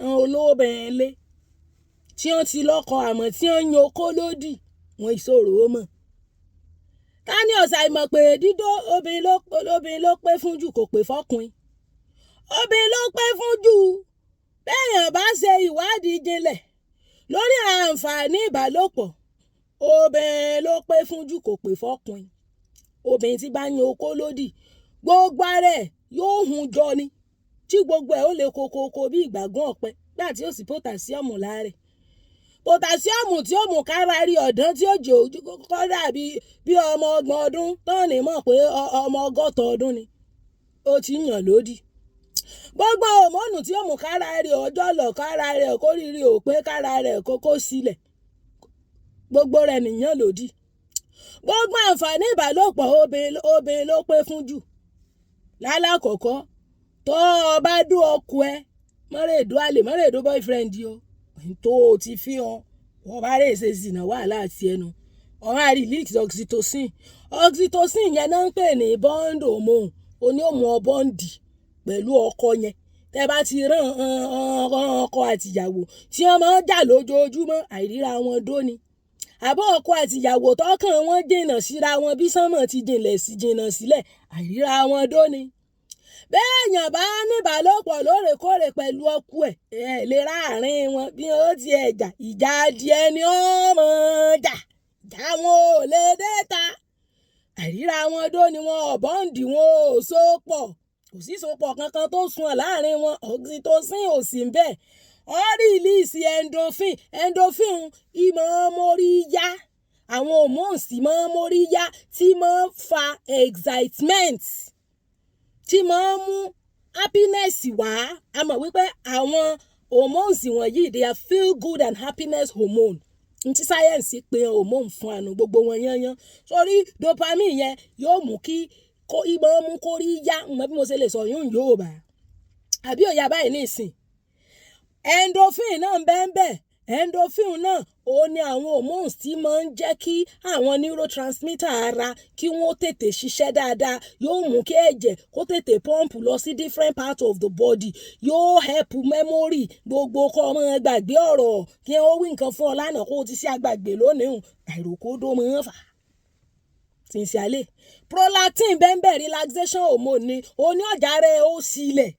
Olóbìnrin lé tí wọ́n ti lọ́kọ àmọ́ tí wọ́n yan okó lódì, wọn ìṣòro mọ̀. Ta ni ọ̀sà ìmọ̀ pé dídó obìnrin ló pé fún jù, kò pé fọkùnrin? Obìnrin ló pé fún jù. Béèyàn bá ṣe ìwádìí jinlẹ̀ lórí àǹfààní ìbálòpọ̀, obìnrin ló pé fún jù, kò pé fọkùnrin. Obìnrin tí bá yan okó lódì, gbogbo ara ẹ̀ yóò hun jọ ni, tí gbogbo ẹ̀ ó le kokoko bí ìgbàgún ọ̀pẹ, gbà tí ó sì potassium lára ẹ̀. Potassium tí ó mú kára rí ọ̀dán, tí ó jẹ́ ojú kọ́ dàbí bí ọmọ 30 ọdún tán ní mọ̀ pé ọmọ 60 ọdún ni ó ti ń yàn lódì. Gbogbo hormone tí ó mú kára rí ọjọ́ lọ, kára rẹ̀ kórìírí ò pé, kára rẹ̀ kókó sílẹ̀, gbogbo rẹ̀ nìyàn lòdì. Gbogbo àǹfààní ìbálòpọ̀, obìnrin ló pé fún jù. Lálàkọ́kọ́, tó o bá dún ọkọ ẹ mọ́rẹ̀ẹ́dọ́ àlè, mọ́rẹ̀ẹ́dọ́ boyfriend o tó o ti fi hàn wọ́n bá rè ṣe zìnà, wàhálà àti ẹnu ọ̀run á release oxytocin. Oxytocin yẹn náà ń pè ní bond hormone. Oní ó mú ọ bond pẹ̀lú ọkọ yẹn. Tẹ́ bá ti rán ọkọ àtìyàwó tí wọ́n máa ń jà lójoojúmọ́, àìríra wọn dóni, àbọ̀ ọkọ àtìyàwó tọkàn wọn jìnnà síra wọn bí sánmọ̀ ti jìnlẹ̀ sí jìnnà sílẹ̀, àìríra wọn dóni. Béèyàn bá níbàálòpọ̀ lóòrèkóòrè pẹ̀lú ọkọ ẹ̀, ẹ̀ lè ráàrin wọn bí ó ti ẹ̀ jà. Ìjà adìẹ ni ó mọ̀ jà, ìjà wọn ò lè dé ta. Àìríra wọn dóni, wọn ò bond, wọn ò so pọ̀, kò sí sopọ̀ kankan tó sùn láàrin wọn. Oxytocin ò sí ń bẹ́ẹ̀. Ó release endorphin. Endorphin ìmọ̀ mórí yá, àwọn hormones máa ń mórí yá, tí máa ń fa excitement, tí máa ń mú happiness wá. A mọ̀ wípé àwọn hormones wọ̀nyí, they are feel good and happiness hormone. N tí sáyẹ́ǹsì pé hormone fún àánú gbogbo wọn yányán. Sórí dopamine yẹn yóò mú kí kó ìmọ̀ mú kórí yá. Mọ bí mo ṣe lè sọ yún yóò bá àbí òye báyìí nísìn. Endorphin náà ń bẹ́ẹ̀ bẹ́ẹ̀. Endorphin náà, ó ní àwọn hormones tí máa ń jẹ́ kí àwọn neurotransmitter ara kí wọ́n tètè ṣiṣẹ́ dáadáa. Yóò mú kí ẹ̀jẹ̀ kó tètè pump lọ sí different parts of the body. Yóò help memory. Gbogbo kọ́ ọmọ gbàgbé ọ̀rọ̀, kí wọ́n wí nǹkan fún ọ lánàá, kó o ti ṣe àgbàgbé lónìí hùn, àìrókòdó máa ń fà á. Sincerely, prolactin bẹ́ẹ̀, relaxation hormone ni. Oní ọ̀jà rẹ̀ ó sílẹ̀.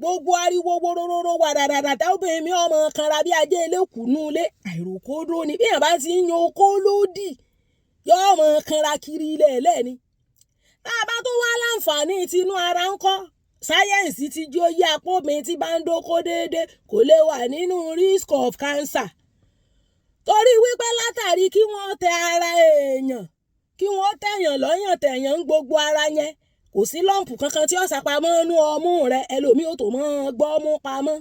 Gbogbo ariwo worororo wàràràrà tábìnrin mi ọmọ kanra bí ajé elékùnú ilé, àìrókòdó ni. Bí èèyàn bá ti ń yan okó lódì, yóò mọ kanra kiri ilé ẹlẹ́ni. Tá a bá tún wá láǹfààní tinú ara ń kọ́, sáyẹ́ǹsì ti jó yí apó mi tí bá ń dóko déédéé, kò lè wà nínú risk of cancer, torí wípé látàrí kí wọ́n tẹ ara èèyàn, kí wọ́n tẹ̀yàn lọ́yàn, tẹ̀yàn ń gbogbo ara yẹn, kò sí lump kankan tí ó sàpamọ́ nú ọmú rẹ. Ẹlòmíì ò tó mọ́ gbọ́ ọmú pamọ́.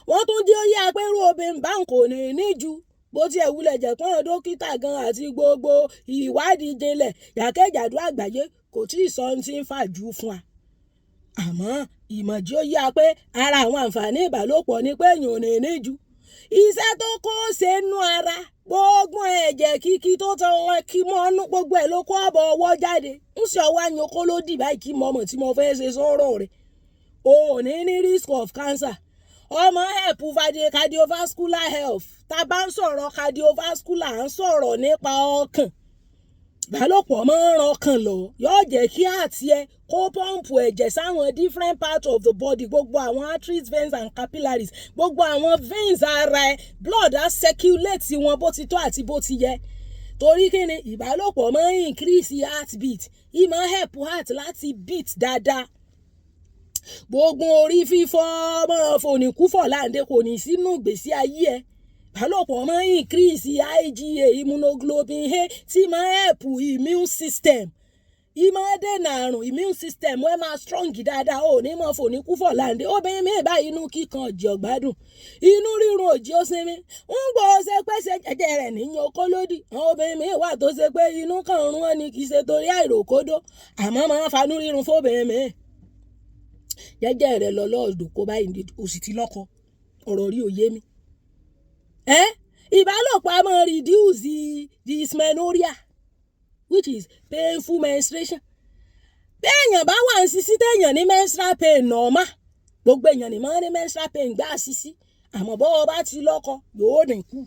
Wọ́n tún jẹ́ ó yá pé irú obìnrin bá ń kò ní ní ju bó tiẹ̀ wulẹ̀ jẹ́ pọ́n dókítà gan àti gbogbo ìwádìí jinlẹ̀ yàkẹ́jàdú àgbáyé kò tí ì sọ ohun tí ń fà jù fún wa. Àmọ́ ìmọ̀jí ó yá pé ara àwọn àǹfààní ìbálòpọ̀ ni pé èèyàn ò ní ní ju iṣẹ́ tó kó ṣe nú ara. Gbogbo ẹ̀jẹ̀ kíkí tó tọ́ wọn kí mọ́nú, gbogbo ẹ̀ ló kó ọ̀bọ̀ ọwọ́ jáde ń ṣe ọwọ́ àyànkó ló dì báyìí kí mọ́mọ́ tí mo fẹ́ ṣe sọ̀rọ̀ rẹ̀. O ò ní ní risk of cancer. Ọmọ help cardiovascular health. Tá a bá ń sọ̀rọ̀ cardiovascular, à ń sọ̀rọ̀ nípa ọkàn. Ìbálòpọ̀ máa ń ran ọkàn lọ. Yóò jẹ́ kí àti ẹ kó pump ẹ̀jẹ̀ sáwọn different parts of the body, gbogbo àwọn arteries, veins and capillaries, gbogbo àwọn veins ara ẹ, blood á circulate wọn bó ti tọ́ àti bó ti yẹ. Torí kí ni? Ìbálòpọ̀ máa ń increase heartbeat, ì máa help heart láti beat dáadáa. Gbogbo orí fífọ́ máa fòníkúfọ̀ láǹdẹ kò ní sínú ìgbésí ayé ẹ. Ìbálòpọ̀ máa ń increase IgA, immunoglobulin A, tí máa help immune system, ìmọ̀ dènà àrùn. Immune system ẹ máa strong dáadáa, ò ní mọ̀ fòníkúfọ̀ láǹdẹ. Obìnrin mi báyìí, inú kíkan òjì ọ̀gbádùn, inú rírun òjì ó sinmi ń gbọ́ ṣe pé ṣe jẹjẹ rẹ̀ níyan okó lódì. Àwọn obìnrin mi wà tó ṣe pé inú kan rún wọn ni, kì í ṣe torí àìròkódó, àmọ́ máa ń fanú rírun fóbìnrin mi. Jẹ́jẹ́ rẹ̀ lọ lọ́ọ̀dọ̀ kó báyìí, o sì ti lọ́kọ. Ọ̀rọ̀ rí òye mi. Ẹ́ ìbálòpọ̀ a máa reduce dysmenorrhea, which is painful menstruation. Béèyàn bá wà ń sisi, téèyàn ní menstrual pain normal, gbogbo èèyàn ní máa ní menstrual pain gbá sisi. Àmọ́ bọ́ ọ bá ti lọ́kọ, yóò dínkù.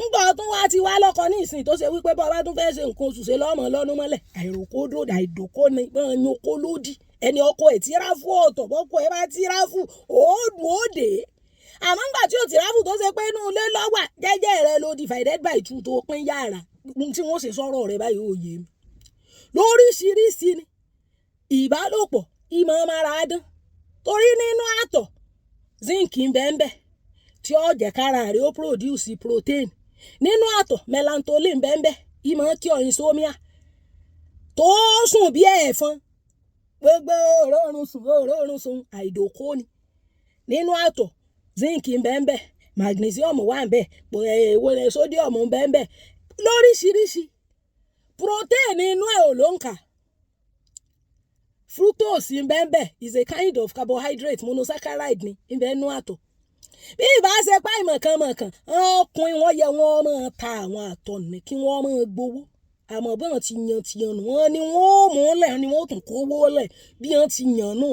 Ńgbà tún wá ti wá lọ́kọ ní ìsìn, tó ṣe wípé bọ́ ọ bá tún fẹ́ ṣe nǹkan oṣù, ṣe lọ́mọ lọ́nu mọ́lẹ̀. Àìrókódó, àìdókó ni wọ́n yan okó lódì. Ẹni ọkọ ẹ̀ tíráfù ọ̀tọ̀, bọ́kọ ẹ̀ bá tíráfù, òòdù òde. Àmọ́ ńgbà tí ò tíráfù, tó ṣe pé inú ilé lọ́wà jẹ́jẹ́ rẹ ló divided by two tó pín yàrá, ohun tí wọ́n ṣe sọ̀rọ̀ rẹ báyìí ò yé mi. Lóríṣiríṣi ni ìbálòpọ̀ ìmọ̀ mára dán, torí nínú àtọ̀, zinc ń bẹ ń bẹ tí ó jẹ́ kára rẹ̀ ó produce protein. Nínú àtọ̀, melatonin ń bẹ ń bẹ, ìmọ̀ kí ọ insomnia tó sùn bí ẹ̀fọn. Gbogbo òórùn sùn, òórùn sùn, àìdókò ni. Nínú àtọ̀, zinc ń bẹ ń bẹ, magnesium wà ń bẹ, èwo sodium ń bẹ ń bẹ, lóríṣiríṣi. Protein inú ẹ̀ ò ló ń kà. Fructose ń bẹ ń bẹ, is a kind of carbohydrate, monosaccharide ni ń bẹ nínú àtọ̀. Bí ìbá ṣe pa ìmọ̀kànmọ̀kàn, ọkùnrin wọn yẹ wọ́n máa ta àwọn àtọ̀ ní kí wọ́n máa gbowó. Àmọ́ bí wọ́n ti yan ti yan nù, wọ́n ní wọ́n ó mú lẹ̀ ni wọ́n ó tún kówó lẹ̀ bí wọ́n ti yàn nù.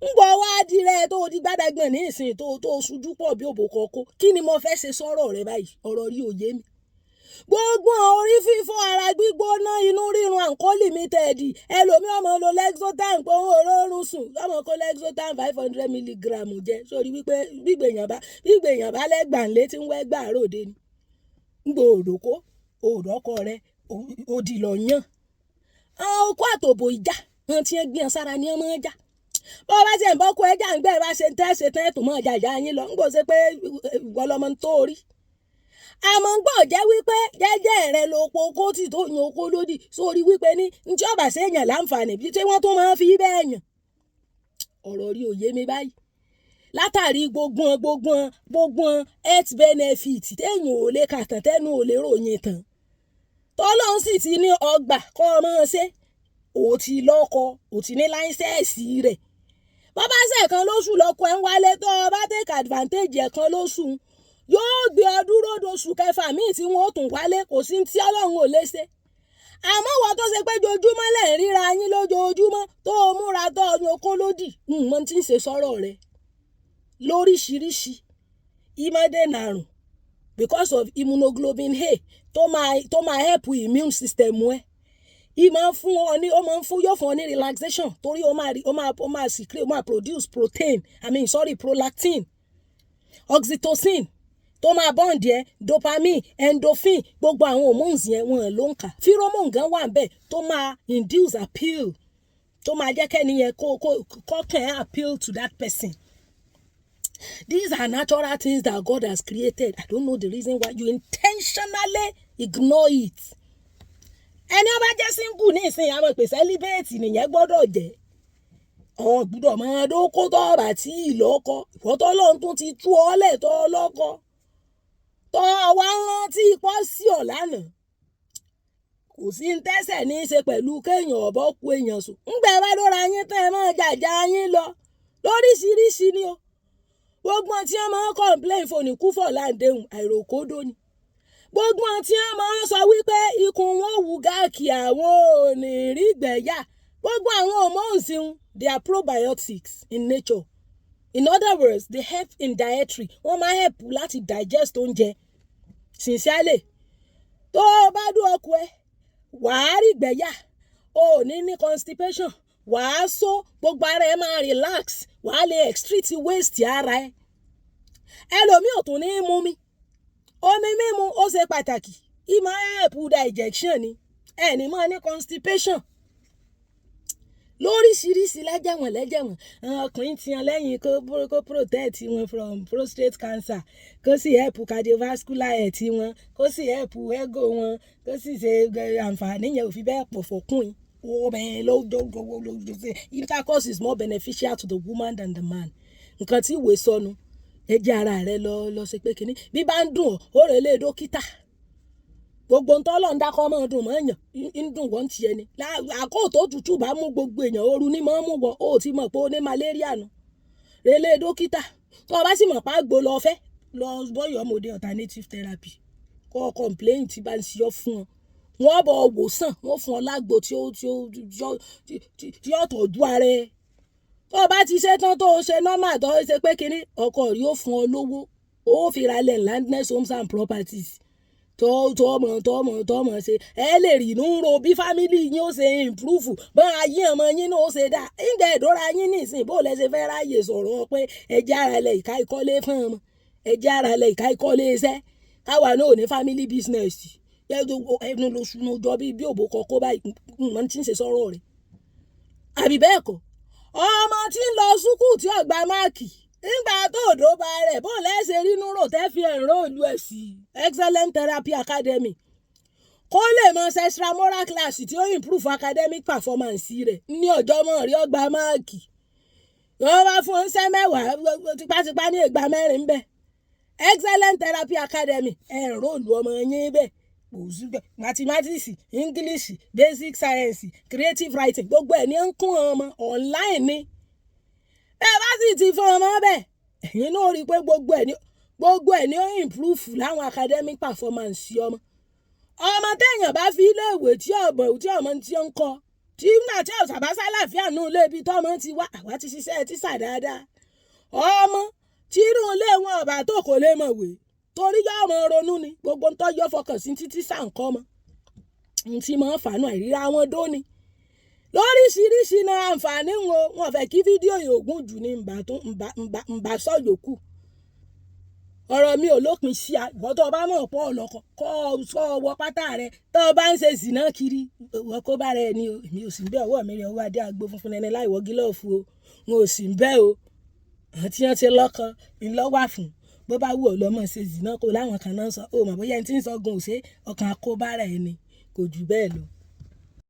Ń bọ̀ wá dirẹ̀ tó di gbádàgbọ̀n ní ìsìn tó ṣojú pọ̀ bí òbò kọ̀ọ̀kọ́. Kí ni mo fẹ́ ṣe sọ́rọ̀ rẹ báyìí? Ọ̀rọ̀ rí òye mi. Gbogbo orí fífọ́, ara gbígbóná, inú rírun, àǹkó limited. Ẹlòmíì ọmọ lo Lexotan pé òun òórùn sùn, ọmọ kó Lexotan 500 milligram jẹ sórí wípé gbígbèyàn bá lẹ́gbàá tí ń wẹ́ gbà ròde ni. Ń gbò òdòkó òdòkọ rẹ òdì lọ yàn. Àwọn okó àtòbò ìjà wọn tí ń gbìyàn sára ni wọ́n máa ń jà. Bọ́ bá ṣe ń bọ́ kó ẹja ń gbẹ́ bá ṣe ń tẹ́ ṣe tẹ́ tó mọ́ ọjà ìyá yín lọ, ń gbọ́ ṣe pé ìwọ lọmọ ń tó rí. Àmọ́ ń gbọ́ jẹ́ wípé jẹ́jẹ́ rẹ lo po kóòtì tó yan okó lódì sórí wípé ní ntí ọba ṣe èèyàn láǹfààní bí tí wọ́n tún máa fi bẹ́ẹ̀ yàn. Ọ̀rọ̀ rí òye mi báyìí. Látàrí gbogbo gbogbo gbogbo health benefit téèyàn ò lè kà tán, tẹ́nu ò lè ròyìn tán. Tọ́lọ́run sì ti ní ọgbà kọ́ ọ mọ́ ṣe. Ò ti lọ́kọ, ò ti ní license rẹ̀. Bọ́ bá ṣe ẹ̀kan lóṣù lọ́kọ ẹ̀ ń wálé, tó o bá take advantage ẹ̀kan lóṣù, yóò gbé ọ dúró doṣù kẹfà míì tí wọ́n ó tún wálé. Kò sí tí Ọlọ́run ò lè ṣe. Àmọ́ wọ́n tó ṣe pé jojúmọ́ lẹ̀ ń ríra yín lójoojúmọ́, tó o múra tó o yan okó lódì, mọ tí ń ṣe sọ́rọ̀ rẹ̀ lóríṣiríṣi. Ìmọ̀dé àrùn because of immunoglobulin A tó máa help immune system ẹ. Ìmọ̀ fún ọ ní, ó máa ń fún, yóò fún ọ ní relaxation, torí ó máa ó máa ó máa secrete, ó máa produce protein, I mean, sorry, prolactin, oxytocin tó máa bond ẹ, dopamine, endorphin, gbogbo àwọn hormones yẹn wọn ló ń kà. Pheromone gan wà níbẹ̀ tó máa induce appeal, tó máa jẹ́ kẹ́ni yẹn kó kọ́kàn ẹ́ appeal to that person. These are natural things that God has created. I don't know the reason why you intentionally ignore it. Ẹni ó bá jẹ́ single ní ìsìn, àwọn ìpèsè celibate nìyẹn gbọ́dọ̀ jẹ́. Ọ̀ gbọ́dọ̀ máa dóko tó ọ̀bà tí ìlọ́kọ. Ìwọ tó lọ́n tún ti tú ọ lẹ̀ tó lọ́kọ. Tó wá rántí pọ́ sí ọ̀ lánàá. Kò sí ń tẹ́sẹ̀ ní í ṣe pẹ̀lú kéèyàn ọ̀bọ ku èèyàn sùn. Ńgbà bá lóra yín tán, ẹ máa jàjà yín lọ. Lóríṣiríṣi ni o. Gbogbo tí wọ́n máa ń complain fòní kú fọ̀ láǹdẹ̀hùn, àìròkódó ni. Gbogbo tí wọ́n máa ń sọ wípé ikùn wọn wù gáàkì, àwọn ò ní rí gbẹ̀yà. Gbogbo àwọn hormones ń, they are probiotics in nature. In other words, they help in dietary. Wọ́n máa help láti digest oúnjẹ. Sincerely, tó o bá dún ọkọ ẹ, wàá rí gbẹ̀yà, o ò ní ní constipation, wàá só, gbogbo ara ẹ máa relax, wàá lè excrete waste ara ẹ. Ẹlòmíì ò tún ní mú mi. Omi mímu ó ṣe pàtàkì, ìmọ̀ help digestion ni, ẹ ní máa ní constipation lóríṣiríṣi. Lẹ́jẹ̀wọ̀n lẹ́jẹ̀wọ̀n, ọkùnrin tiyan lẹ́yìn kó protect wọn from prostate cancer, kó sì help cardiovascular health wọn, kó sì help ego wọn, kó sì ṣe àǹfààní yẹn ò fi bẹ́ẹ̀ pọ̀ fọkùnrin. Obìnrin ló ló intercourse is more beneficial to the woman than the man. Nǹkan tí ìwé sọnù, ẹ jẹ́ ara rẹ lọ lọ ṣe pé kínní bí bá ń dùn ọ́, ó rè lé dókítà. Gbogbo ń tọ́lọ̀ ń dákọ́ mọ́ dùn mọ́ èèyàn, ń dùn wọ́n ti ẹni àkóòtó tútù bá mú gbogbo èèyàn, ooru ní mọ́ mú wọ́n, ó ti mọ̀ pé ó ní malaria nù. Relé dókítà. Tó o bá sì mọ̀ pé àgbo lọ fẹ́ lọ bọ́yọ̀ ọmọdé, alternative therapy, kó o complain tí bá ń ṣe ọ́ fún ọ, wọ́n bọ̀ wò sàn, wọ́n fún ọ lágbo tí ó tí ó tí ó tọ́jú ara ẹ. Tó o bá ti ṣe tán, tó o ṣe normal, tó o ṣe pé kínní, ọkọ rí ó fún ọ lówó, ó fi ra ilẹ̀, Landness Homes and Properties, tó mọ̀ tó mọ̀ tó mọ̀ ṣe. Ẹ lè rí inú ro bí family yín ó ṣe improve, bọ́n ayé ọmọ yín náà ó ṣe dá. Ǹjẹ́ ìdóra yín nísìnyí, bó lẹ ṣe fẹ́ ráyè sọ̀rọ̀ pé ẹ jẹ́ ara ilẹ̀ ìka ìkọ́lé fún ọmọ, ẹ jẹ́ ara ilẹ̀ ìka ìkọ́lé iṣẹ́, káwa náà ò ní family business? Ẹnu lóṣù jọ bí òbò kọ̀ọ̀kọ́ báyìí mọ̀ tí ń ṣe sọ̀rọ̀ rẹ̀, àbí bẹ́ẹ̀ kọ́? Ọmọ tí ń lọ school tí ó gba mark nígbà tó òdò bá rẹ̀, bó lẹ́sẹ̀ rínú rò tẹ́ fi enroll ẹ̀ sí Excellent Therapy Academy, kó lè mọ extramural class tí ó improve academic performance rẹ̀ ní ọjọ́ mọ̀ rí ọgbà mark. Wọ́n bá fún ọ́nṣẹ́ 10, tipátipá ní ìgbà 4 ń bẹ̀. Excellent Therapy Academy, enroll ọmọ yín bẹ́ẹ̀. Mathematics, English, basic science, creative writing, gbogbo ẹ̀ ní ń kún ọmọ online ni. Bẹ́ẹ̀ bá sì ti fún ọmọ bẹ́ẹ̀, ẹ̀yin náà rí i pé gbogbo ẹ̀ ní ó improve láwọn academic performance ọmọ. Ọmọ téèyàn bá fi iléèwé tí ọ̀bọ̀ tí ọmọ tí ó ń kọ́, tí nígbà tí ọ̀sàbá sálàfíà nù ilé ibi tọ́mọ ti wá, àwa ti ṣiṣẹ́ tíṣà dáadáa. Ọmọ tí inú ilé wọn ọ̀bà tó kò lè mọ̀wé, torí yóò mọ ronú ni gbogbo ń tọ́jọ́ fọkàn sí títí sàǹkọ́ mọ́ n tí mọ́ fàánù àìríra wọn dóni lóríṣiríṣi náà. Àǹfààní wo wọn fẹ́ kí fídíò yìí ògùn jù ní nbà tó nbà sọ yòókù. Ọ̀rọ̀ mi ò lópin sí a. Ìwọ tó o bá mọ̀ pọ̀ ọlọ́kọ kọ́ ọ wọ pátá rẹ, tó o bá ń ṣe zìnà kiri, ìwọ kó bá rẹ ni o. Èmi ò sì ń bẹ́. Ọwọ́ mi rẹ ọwọ́ adé àgbo funfun nẹ́nẹ́ láì wọ gílọ́ọ̀fù o. N ò sì ń bẹ́ o. Àwọn tí wọ́n ti lọ́kọ ńlọ́wà fún. Bó bá wù ọ́ lọ́mọ ṣe zìnà, kó láwọn kan náà sọ ó mọ̀ bóyá ẹni tí ń sọ gan òṣè ọkàn àkóbá rẹ̀ ni, kò jù bẹ́ẹ̀ lọ.